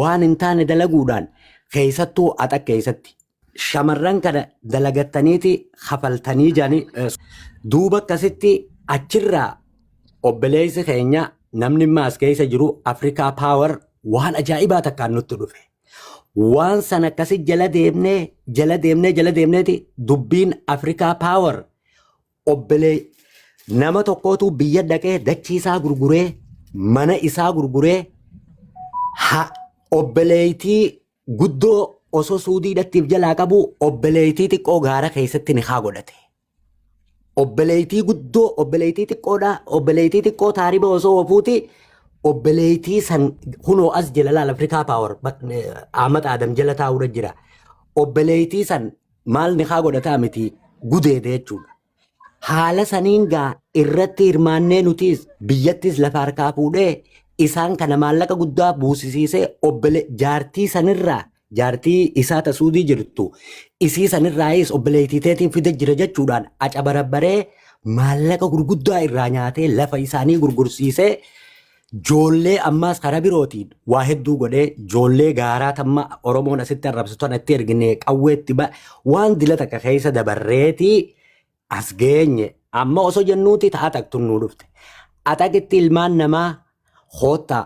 Waan hin taane dalaguudhaan keessattuu axa keessatti shamarran kana dalagattaniiti kafaltanii jedhanii duuba akkasitti achirraa obboleessi keenya namni imma as keessa jiru Afrikaa Power waan ajaa'ibaa takkaan nutti dhufe. Waan sana akkasi jala deemnee jala deemnee jala deemneeti dubbiin Afrikaa Power obbolee nama tokkootu biyya dhaqee dachii isaa gurguree mana isaa gurguree ha obboleettii guddoo osoo suudiidhattiif jalaa qabu obboleettii xiqqoo gaara keessatti ni haa godhate. Obboleettii guddoo obboleettii xiqqoodha obboleettii xiqqoo taariba osoo ofuuti obboleettii san kunoo as jala laal Afrikaa Power Ahmad Adam jala taa'uudha jira. Obboleettii san maal ni haa godhataa miti gudeede jechuudha. Haala saniin gaa irratti hirmaannee nutis biyyattis lafa harkaa fuudhee isaan kana maallaqa guddaa buusisiisee obbole jaartii sanirraa jaartii isaa ta Suudii jirtu isii sanirraayis obboleettii teetiin fide jira jechuudhaan acabarabbaree maallaqa gurguddaa irraa nyaatee lafa isaanii gurgursiisee joollee ammaas karaa birootiin waa hedduu godhee joollee gaaraa tamma Oromoon asitti arrabsitu tana itti ergine qawweetti waan dila takka keessa dabarreetii as geenye. Amma osoo jennuuti ta'a taqtun nuu dhufte. Axaqitti ilmaan namaa koottaa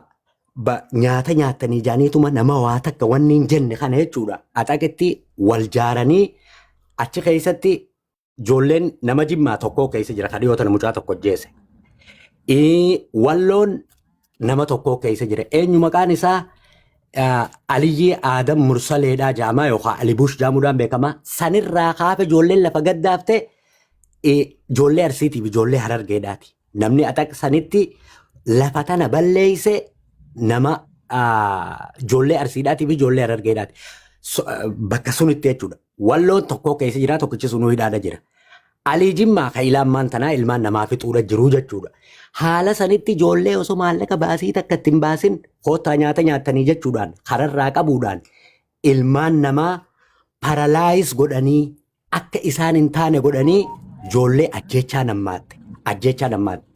nyaata nyaattanii jaaniituma nama waa takka wanni hin jenne kana jechuudha. Axaqitti wal jaaranii achi keessatti ijoolleen nama Jimmaa tokkoo keessa jira kan dhiyoo tana mucaa tokko ajjeese. Walloon nama tokkoo keessa jira. Eenyu maqaan isaa Aliyyii Aadam Mursaleedhaa jaamaa yookaan Alibuush jaamuudhaan beekama. Sanirraa kaafe ijoolleen lafa gaddaafte ijoollee Arsiitiif ijoollee Harargeedhaati. Namni axaq sanitti lafa tana balleeyse nama ijoollee Arsiidhaatiif ijoollee Harargeedhaati. Bakka sunitti jechuudha. Walloon tokkoo keessa jira tokkichi sunuu hidhaadha jira. Alii Jimmaa kan ilaamaan tanaa ilmaan namaa fixuudha jiruu jechuudha. Haala sanitti ijoollee osoo maallaqa baasii takka itti hin baasin koottaa nyaata nyaattanii jechuudhaan kararraa qabuudhaan ilmaan namaa paralaayis godhanii akka isaan hin taane godhanii ijoollee ajjeechaa nammaatte. Ajjeechaa nammaatte.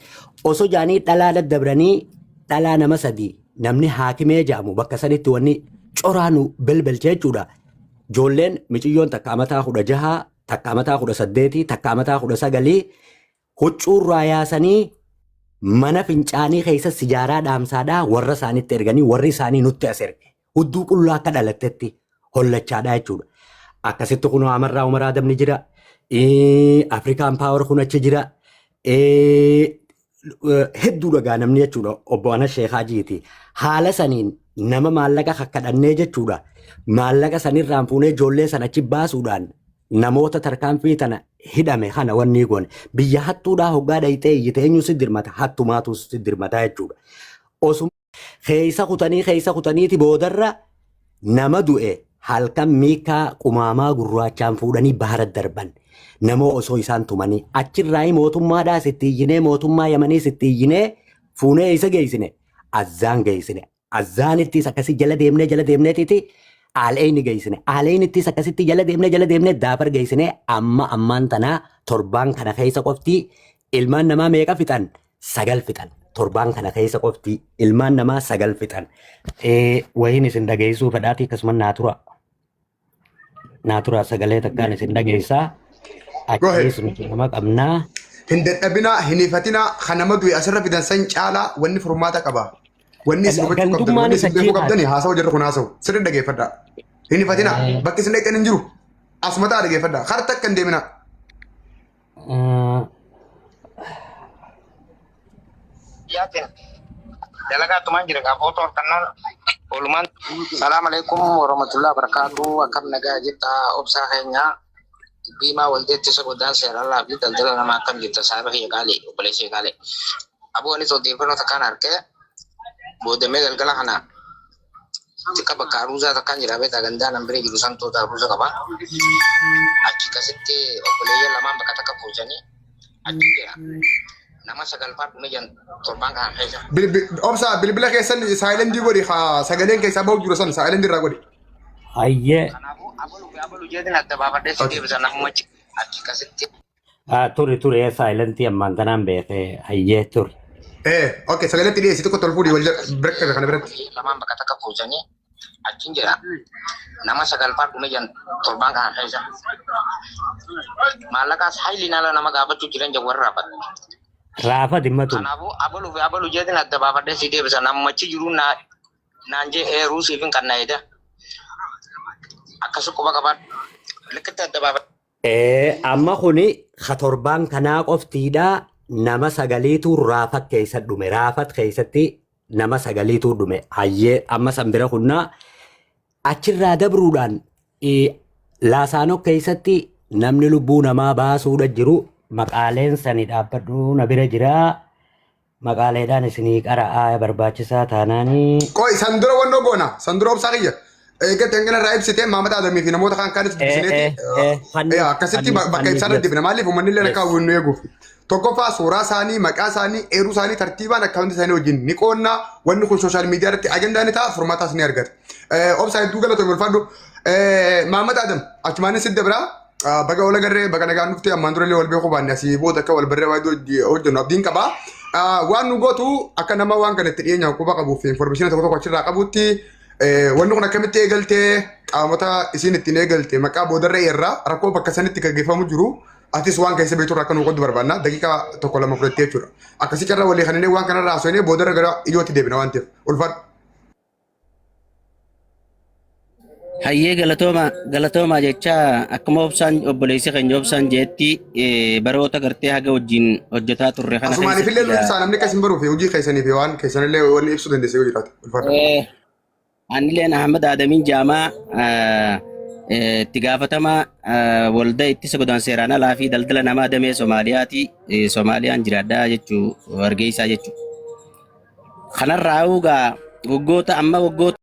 Osoo jaanii dhalaa daddabranii dhalaa nama sadii namni haakimee jedhamu bakka sanitti wanni coraa nu belbelche jechuudha. Ijoolleen miciyyoon takka amataa 16 takka amataa 18 takka amataa 19 huccuurraa yaasanii mana fincaanii keessa sijaaraa dhaamsaadhaa warra isaanitti erganii warri isaanii nutti as erge. Hudduu qullaa akka dhalattetti hollachaadhaa jechuudha. Akkasitti kunoo Amarraa Umar Adam ni jira. Afrikaan Power kun achi jira. Hedduu dhagaa namni jechuudha obbo Anas Sheekaa Jiiti. Haala saniin nama maallaqa kakkadhannee jechuudha. Maallaqa sanirraan fuunee ijoollee sana achi baasuudhaan namoota tarkaanfii tana hidhame kana wanni goone. Biyya hattuudhaa hoggaa dhayxee iyyite eenyu si dirmata hattumaatu si dirmata jechuudha. Osuma keessa kutanii keessa kutaniiti boodarra nama du'e halkan miikaa qumaamaa gurraachaan fuudhanii bahara darban. Nama osoo isaan tumanii achirraa mootummaadhaas itti iyyinee mootummaa Yamaniis itti iyyinee fuunee isa geessine azzaan geessine. Azzaanittis akkasii jala deemnee jala deemneetiti Aal'eeyni geessine. Aal'eeynittis akkasitti jala deemnee jala deemnee daafar geessine amma ammaan tanaa torbaan kana keessa qofti ilmaan namaa meeqa fixan? Sagal fixan. Torbaan kana keessa qofti ilmaan namaa sagal fixan. Wayiin isin dhageessuu fedhaatii akkasuma naa tura. Naa tura sagalee takkaan isin dhageessaa. Go ahead. Achiis nuti nama qabnaa. Hin dadhabinaa, hin hifatinaa, kan nama du'e asirra fidan san caalaa wanni furmaata qaba. Wanni isin hubachuu qabdan, wanni Gandummaan isin beekuu achii qabdani haasawa jarri kun haasawu. Sirri dhageeffadhaa. Hin hifatinaa, bakki isin dhaqxan hin jiru. Asuma ta'a dhageeffadhaa. Kara takka hin deeminaa. Yaatin dalagaa tumaan jira gaa footoo harkannaan oolumaan. Salaam alaikum warahmatullahi wabarakatuh. Akkam nagaa jirta obsaa keenya. Dubbiimaa waldeetti isa godaan seerallaa fi daldala namaa akkam jirta saahiba kiyya qaalii obboleessa kiyya qaalii. Aboo anis odeeffannoo takkaan harkee boodamee galgala kana xiqqa bakka aruuzaa takkaan jira beektaa gandaa nan bira jiru santoota aruuza qaba. Achi kasitti obboleeyyan lamaan bakka takka kuusanii achi jira. Nama sagalfaa dhume jan torbaan kana keessa. Obsaa bilbila keessan saayilentii godhi haa sagaleen keessaa bahu jiru san saayilentii irraa godhi. Hayyee. Kanaafuu abalu fi abalu jeetiin adda baafadhee si deebisa namuma achi kasitti. Turi turi saayilentii ammaan tanaan beekee hayyee turi. Okay, sagaleetti dhiyeessi tokko tol fuudhii wal bira qabe kana biratti. Lamaan bakka takka kuusanii Achin jedha. Nama sagalfaa dhume jan torbaan kana keessa. Maallaqaas hayliin ala nama gaafachuu jiran jan warra raafat. Raafat dhimma tun. Kanaafuu abaluu fi abaluu jeetiin adda baafadhee si deebisa. Namachi jiru naa naan jee eeruu siifin kan na eeda. Akkasi quba qabaadhu. Likkitti adda baafadhe. Amma kuni ka torbaan kanaa qoftiidha nama sagaliitu raafat keessa dhume. Raafat keessatti nama sagaliitu dhume. Hayyee amma san bira kunnaa achirraa dabruudhaan Laasaanoo keessatti namni lubbuu namaa baasuudha jiru maqaaleen sani dhaabbadhu na bira jira. Maqaaleedhaan isinii qara'aa barbaachisaa taanaanii. Qoy san dura wannoo goona. San dura obsaa kiyya. Eeggatti hangana irraa ibsite Maamad Adamii fi namoota kaan kaanis dubbisineeti. Akkasitti bakka ibsaa irra dibna. Maaliif uummanni illee akka hawwinnu eeguuf. Tokkoffaa suuraa isaanii, maqaa isaanii, eeruu isaanii tartiibaan akkaawuntii isaanii wajjin ni qoonna. Wanni kun sooshaal miidiyaa irratti ajandaa ni ta'a, furmaataas ni argata. Obsaa hedduu galatoomi ulfaadhu. Maamad Adam achumaanis sidda biraa. Baga wal agarree baga nagaan dhufte ammaan durallee wal beekuu baanne asii booda akka wal barree waa hedduu hojjennu abdiin qaba. Waan nu gootu akka nama waan kana itti dhiyeenyaan quba qabuuf information tokko tokko achirraa qabutti wanni kun akkamitti eegaltee qaamota isiin ittiin eegalte maqaa boodarra irraa rakkoo bakka sanitti gaggeeffamu jiru atis waan keessa beektu irraa akka nu qoddu barbaanna daqiiqaa tokko lama fudhattee jechuudha. Akkasii carraa walii kanneen waan kanarraa haasofnee boodarra gara ijootti deebina waan ta'eef ulfaadhu. Hayyee galatooma galatooma jecha akkuma obsaan obboleessi keenya obsaan jeetti baroota gartee haga wajjin hojjetaa turre kana Asumaaniif keessatti illee nu egaa ibsaa namni akkas hin baruuf hojii keessanii fi waan keessanillee wanni ibsuu dandeesse yoo jiraate. Ulfaadha. Anileen Ahmad Adamiin Jaamaa itti gaafatamaa waldaa ittisa godaansa seeraan alaa fi daldala namaa damee Somaaliyaati. Somaaliyaan jiraadhaa jechuu Hargeysaa jechuu. Kanarraa egaa waggoota amma waggoota